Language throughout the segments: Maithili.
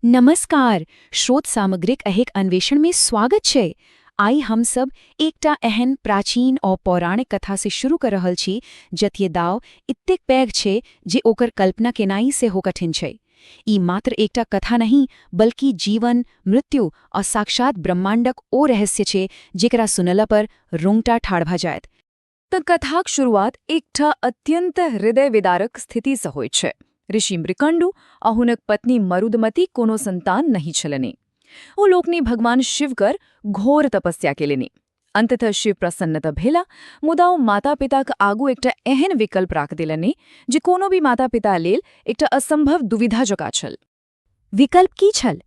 नमस्कार। स्रोत सामग्रीक एहिक अन्वेषणमे स्वागत छै। आइ हमसब एकटा एहन प्राचीन और पौराणिक कथा से शुरू कर रहल छी, जतय दाव एतेक पैघ छै जे ओकर कल्पना केनाइ सेहो कठिन छै। ई मात्र एकटा कथा नहीं, बल्कि जीवन, मृत्यु और साक्षात ब्रह्मांडक ओ रहस्य छै जेकरा सुनला पर रोंगटा ठाढ़ भऽ जायत। तऽ कथाक शुरुआत एकटा अत्यंत हृदय विदारक स्थितिसँ होइत छै। ऋषि मृकंडु आ हुनक पत्नी मरुदमती कोनो संतान नहि छलनि। ओ लोकनि भगवान शिवकर घोर तपस्या केलनि। अंततः शिव प्रसन्न तऽ भेला, मुदा ओ माता पिताक आगू एकटा एहन विकल्प राख देलनि जे कोनो भी माता पिता लेल एकटा असंभव दुविधा जकाँ छल। विकल्प की छल?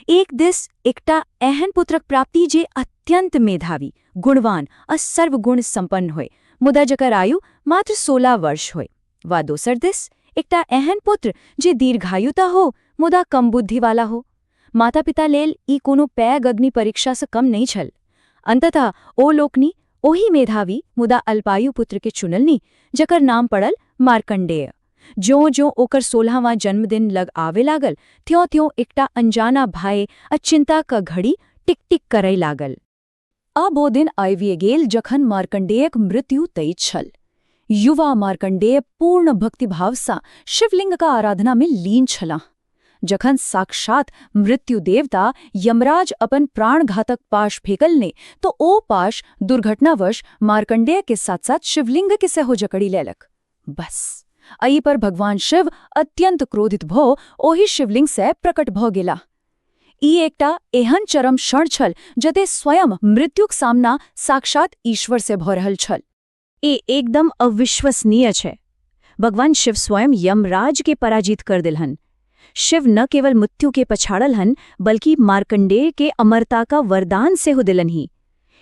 एक दिस एकटा एहन पुत्रक प्राप्ति जे अत्यंत मेधावी, गुणवान आ सर्वगुण संपन्न होय, मुदा जकर आयु मात्र 16 वर्ष होय, वा दोसर दिस एकटा एहन पुत्र जे दीर्घायु तऽ हो, मुदा कम बुद्धि वाला हो। माता पिता लेल ई कोनो पैघ अग्नि परीक्षासँ कम नहि छल। अंततः ओ लोकनि ओही मेधावी मुदा अल्पायु पुत्र के चुनलनि, जकर नाम पड़ल मार्कंडेय। ज्यों ज्यों ओकर 16वां जन्मदिन लग आवे लागल, त्यों त्यों एकटा अनजाना भय आ चिंता क घड़ी टिक टिक करय लागल। आब ओ दिन आबिए गेल जखन मार्कंडेयक मृत्यु तय छल। युवा मार्कंडेय पूर्ण भक्तिभावसँ शिवलिंग का आराधना में लीन छलाह, जखन साक्षात मृत्यु देवता यमराज अपन प्राणघातक पाश फेकलने, तो ओ पाश दुर्घटनावश मार्कंडेय के साथ साथ शिवलिंग के सेहो जकड़ी लेलक। बस, एहि पर भगवान शिव अत्यंत क्रोधित भऽ ओहि शिवलिंग से प्रकट भऽ गेला। ई एकटा एहन चरम क्षण छल जते स्वयं मृत्युक सामना साक्षात ईश्वर से भऽ रहल छल। ए एकदम अविश्वसनीय छै। भगवान शिव स्वयं यमराज के पराजित कर दिलहन। शिव न केवल मृत्यु के पछाड़ल हन, बल्कि मार्कंडेय के अमरता का वरदान सेहो दिलन्हि।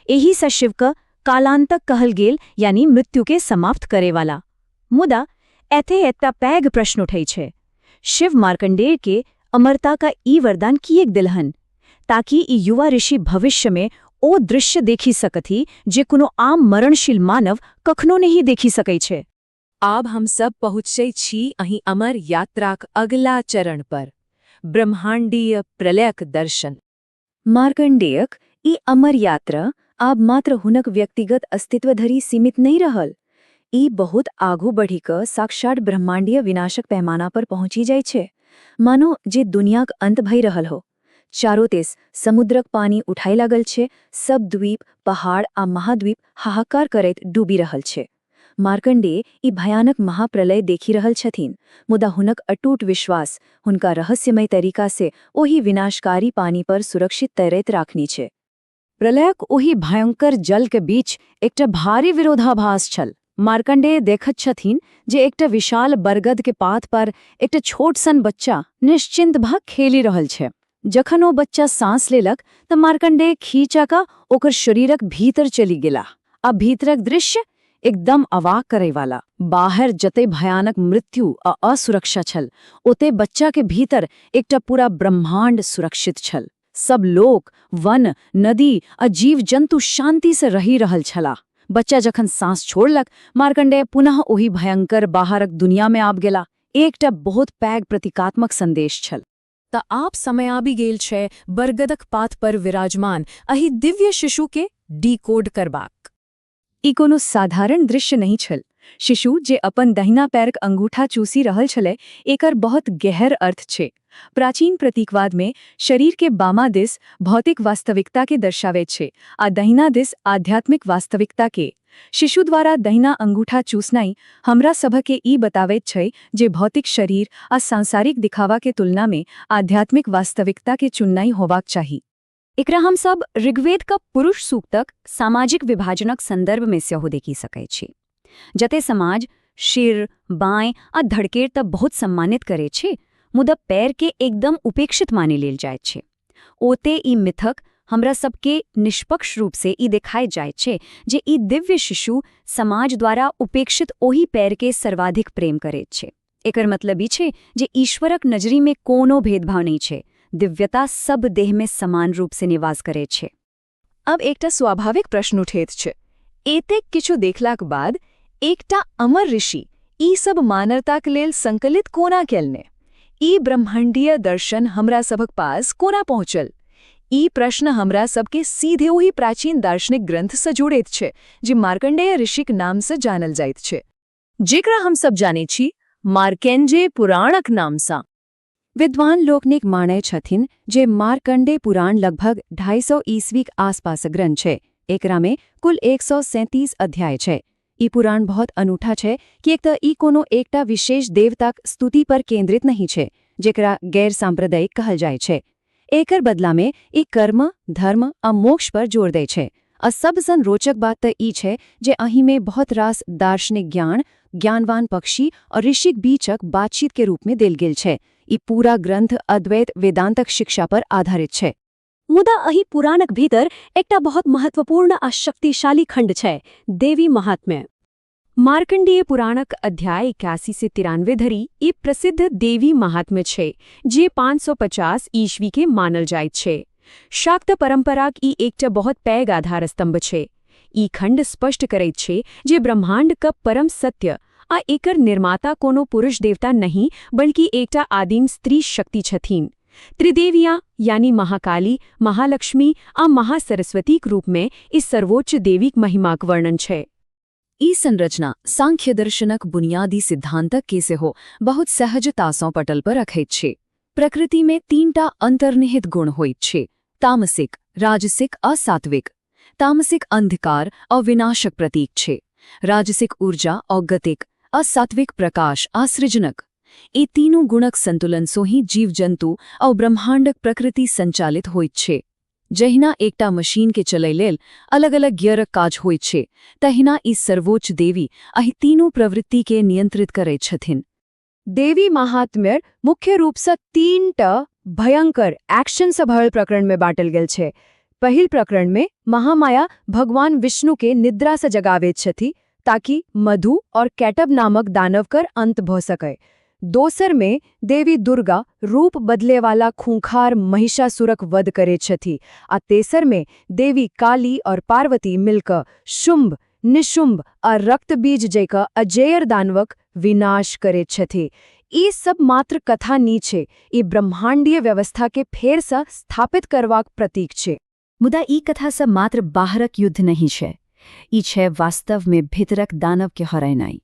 एही सँ शिव का कालांतक कहल गेल, यानी मृत्यु के समाप्त करे वाला। मुदा एते एकटा पैघ प्रश्न उठै छै। शिव मार्कंडेय के अमरता का ई वरदान किएक दिलहन? ताकि ई युवा ऋषि भविष्य में ओ दृश्य देखि सकथि जे कोनो आम मरणशील मानव कखनो नहीं देखि सकै छै। आब हम सब पहुँचै छी अही अमर यात्राक अगला चरण पर, ब्रह्मांडीय प्रलयक दर्शन। मार्कंडेयक ई अमर यात्रा आब मात्र हुनक व्यक्तिगत अस्तित्व धरि सीमित नहि रहल। ई बहुत आगू बढ़ि कऽ साक्षात ब्रह्मांडीय विनाशक पैमाना पर पहुँची जाइ छै, मानो जे दुनियाक अंत भई रहल हो। चारो दिस समुद्रक पानी उठाइ लागल छै। सब द्वीप, पहाड़ आ महाद्वीप हाहाकार करैत डूबि रहल छै। मार्कंडेय ई भयानक महाप्रलय देखि रहल छथिन, मुदा हुनक अटूट विश्वास हुनका रहस्यमय तरीका से ओहि विनाशकारी पानी पर सुरक्षित तैरैत राखनी छै। प्रलयक ओहि भयंकर जल के बीच एकटा भारी विरोधाभास छल। मार्कंडेय देखत छथिन जे एकटा विशाल बरगद के पात पर एकटा छोट सन बच्चा निश्चिंत भऽ खेलि रहल छै। जखन ओ बच्चा सांस लेलक तऽ मार्कंडेय खींचा कऽ ओकर शरीरक भीतर चलि गेलाह, आ भीतरक दृश्य एकदम अवाक करैवाला। बाहर जते भयानक मृत्यु आ असुरक्षा छल, ओते बच्चा के भीतर एकटा पूरा ब्रह्मांड सुरक्षित छल। सब लोक, वन, नदी आ जीव जंतु शांति से रहि रहल छलाह। बच्चा जखन सांस छोड़लक, मार्कंडेय पुनः ओहि भयंकर बाहरक दुनिया में आबि गेला। एकटा बहुत पैघ प्रतीकात्मक संदेश छल। तऽ आब समय आबि गेल छै बरगदक पात पर विराजमान एहि दिव्य शिशु के डिकोड करबाक। ई कोनो साधारण दृश्य नहीं छल। शिशु जे अपन दहिना पैरक अंगूठा चूसी रहल छलै, एकर बहुत गहर अर्थ छै। प्राचीन प्रतीकवाद में शरीर के बामा दिस भौतिक वास्तविकता के दर्शावे छै आ दहिना दिस आध्यात्मिक वास्तविकता के। शिशु द्वारा दहिना अंगूठा चूसनाइ हमरा सभके ई बताबैत छै जे भौतिक शरीर आ सांसारिक दिखावा के तुलना में आध्यात्मिक वास्तविकता के चुननाइ होबाक चाही। एकरा हम सब ऋग्वेद का पुरुष सूक्तक सामाजिक विभाजनक संदर्भ में सेहो देखि सकै छी, जते समाज शिर, बाएं आ धड़केर तऽ बहुत सम्मानित करे छै, मुदा पैर के एकदम उपेक्षित मानि लेल जाइत छै। ओते ई मिथक हमरा सबके निष्पक्ष रूप से ई देखाई जाइत छै जे ई दिव्य शिशु समाज द्वारा उपेक्षित ओहि पैर के सर्वाधिक प्रेम करैत छै। एकर मतलब ई छै जे ईश्वरक नजरी में कोनो भेदभाव नहीं छै। दिव्यता सब देह में समान रूप से निवास करे छै। अब एकटा स्वाभाविक प्रश्न उठैत छै। एतेक किछु देखलाक बाद एकटा अमर ऋषि ई सब मानवताक लेल संकलित कोना केलने? ई ब्रह्मांडीय दर्शन हमरा सभक पास कोना पहुँचल? ई प्रश्न हमरा सबके सीधे ओहि प्राचीन दार्शनिक ग्रंथ से जोड़ैत छै जे मार्कंडेय ऋषिक नाम से जानल जाइत छै, जेकरा हम सब जानै छी मार्केंजे पुराणक नामसँ। विद्वान लोकनिक मानै छथिन जे मार्कंडेय पुराण लगभग 250 ईस्वीक आसपास ग्रंथ छै। एकरामे कुल 137 अध्याय छै। ई पुराण बहुत अनूठा छै, किएक तऽ ई कोनो एकटा विशेष देवताक स्तुति पर केंद्रित नहीं छै, जेकरा गैर सांप्रदायिक कहल जाइ छै। एकर बदलामे ई कर्म, धर्म आ मोक्ष पर जोर दै छै। आ सबसँ रोचक बात तऽ ई छै जे अहीमे बहुत रास दार्शनिक ज्ञान ज्ञानवान पक्षी और ऋषिक बीचक बातचीत के रूपमे देल गेल छै। ई पूरा ग्रंथ अद्वैत वेदांतक शिक्षा पर आधारित छै। मुदा एहि पुराणक भीतर एकटा बहुत महत्वपूर्ण आ शक्तिशाली खंड छै, देवी महात्म्य। मार्कंडेय पुराणक अध्याय 81 से 93 धरि ई प्रसिद्ध देवी महात्म्य छै, जे 550 ईस्वी के मानल जाइत छै। शाक्त परंपराक ई एकटा बहुत पैघ आधार स्तंभ छै। ई खंड स्पष्ट करैत छै जे ब्रह्मांड क परम सत्य आ एकर निर्माता कोनो पुरुष देवता नहीं, बल्कि एकटा आदिम स्त्री शक्ति छथिन। त्रिदेवियां यानी महाकाली, महालक्ष्मी आ महासरस्वतीक रूपमे इस सर्वोच्च देवीक महिमाक वर्णन छै। ई संरचना सांख्य दर्शनक बुनियादी सिद्धांतक के सेहो बहुत सहजतासँ पटल पर रखैत छै। प्रकृतिमे तीनटा अंतर्निहित गुण होइत छै, तामसिक, राजसिक आ सात्विक। तामसिक अंधकार आ विनाशक प्रतीक छै, राजसिक ऊर्जा आ गतिक, आ सात्विक प्रकाश आ सृजनक। ई तीनू गुणक संतुलन सँ ही जीव जन्तु आ ब्रह्मांडक प्रकृति संचालित होइत छै। जहिना एकटा मशीन के चलै लेल अलग अलग गियरक काज होइत छै, तहिना ई सर्वोच्च देवी एहि तीनू प्रवृत्ति के नियंत्रित करैत छथिन। देवी महात्म्य मुख्य रूपसँ तीनटा भयंकर एक्शनसँ भरल प्रकरणमे बाँटल गेल छै। पहिल प्रकरणमे महामाया भगवान विष्णु के निद्रासँ जगाबैत छथि, ताकि मधु और कैटभ नामक दानवकर अंत भऽ सकै। दोसरमे देवी दुर्गा रूप बदलेवाला खूंखार महिषासुरक वध करैत छथि आ तेसरमे देवी काली और पार्वती मिलकऽ शुंभ, निशुंभ आ रक्तबीज जैका अजेय दानवक विनाश करैत छथि। ई सब मात्र कथा नी छै, ई ब्रह्मांडीय व्यवस्था के फेरसँ स्थापित करबाक प्रतीक छै। मुदा ई कथा सब मात्र बाहरक युद्ध नहीं छै, ई छै वास्तवमे भीतरक दानव के हरेनाइ।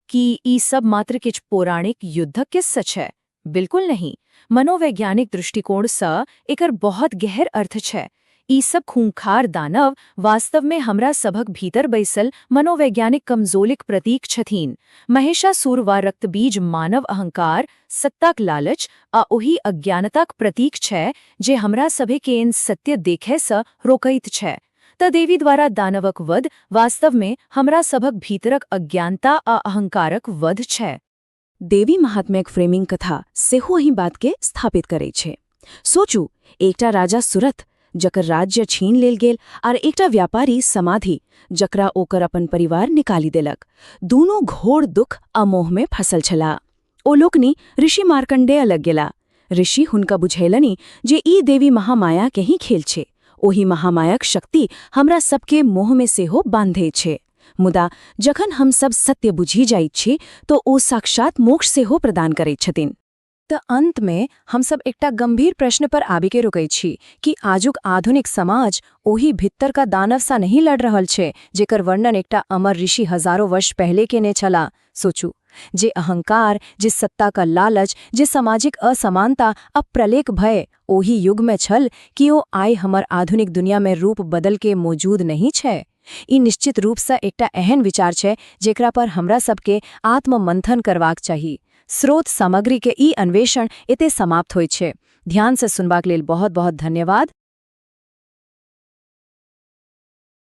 कि ई सब मात्र किछु पौराणिक युद्धक किस्सा छै? बिल्कुल नहीं। मनोवैज्ञानिक दृष्टिकोणसँ एकर बहुत गहर अर्थ छै। ई सब खूंखार दानव वास्तवमे हमरा सभक भीतर बैसल मनोवैज्ञानिक कमजोरीक प्रतीक छथिन। महिषासुर वा रक्तबीज मानव अहंकार, सत्ताक लालच आ ओहि अज्ञानताक प्रतीक छै जे हमरा सभके एन सत्य देखैसँ रोकैत छै। त देवी द्वारा दानवक वध वास्तवमे हमरा सभक भीतरक अज्ञानता आ अहंकारक वध छै। देवी महात्म्यक फ्रेमिंग कथा सेहो एहि बातके स्थापित करै छै। सोचू, एकटा राजा सुरथ, जकर राज्य छीन लेल गेल, आर एकटा व्यापारी समाधि, जकरा ओकर अपन परिवार निकालि देलक, दूनू घोर दुख आ मोहमे फंसल छलाह। ओ लोकनि ऋषि मार्कंडेय लग गेला। ऋषि हुनका बुझेलनि जे ई देवी महामाया के ही खेल छै। ओहि महामायाक शक्ति हमरा सबके मोहमे सेहो बांधे छै, मुदा जखन हम सब सत्य बुझि जाइत छी तो ओ साक्षात मोक्ष सेहो प्रदान करैत छथिन। तऽ अंतमे हमसब एकटा गंभीर प्रश्न पर आबिके रुकै छी कि आजुक आधुनिक समाज ओहि भीतरका दानवसँ नहीं लड़ रहल छै, जेकर वर्णन एकटा अमर ऋषि हजारों वर्ष पहले केने छला? सोचू, जे अहंकार, जे सत्ता का लालच, जे सामाजिक असमानता आ प्रलयक भय ओहि युगमे छल, कि ओ आइ हमर आधुनिक दुनियामे रूप बदल के मौजूद नहीं छै? ई निश्चित रूपसँ एकटा एहन विचार छै जेकरा पर हमरा सबके आत्ममंथन करबाक चाही। स्रोत सामग्री के ई अन्वेषण एते समाप्त होइ छै। ध्यान से सुनबाक लेल बहुत बहुत धन्यवाद।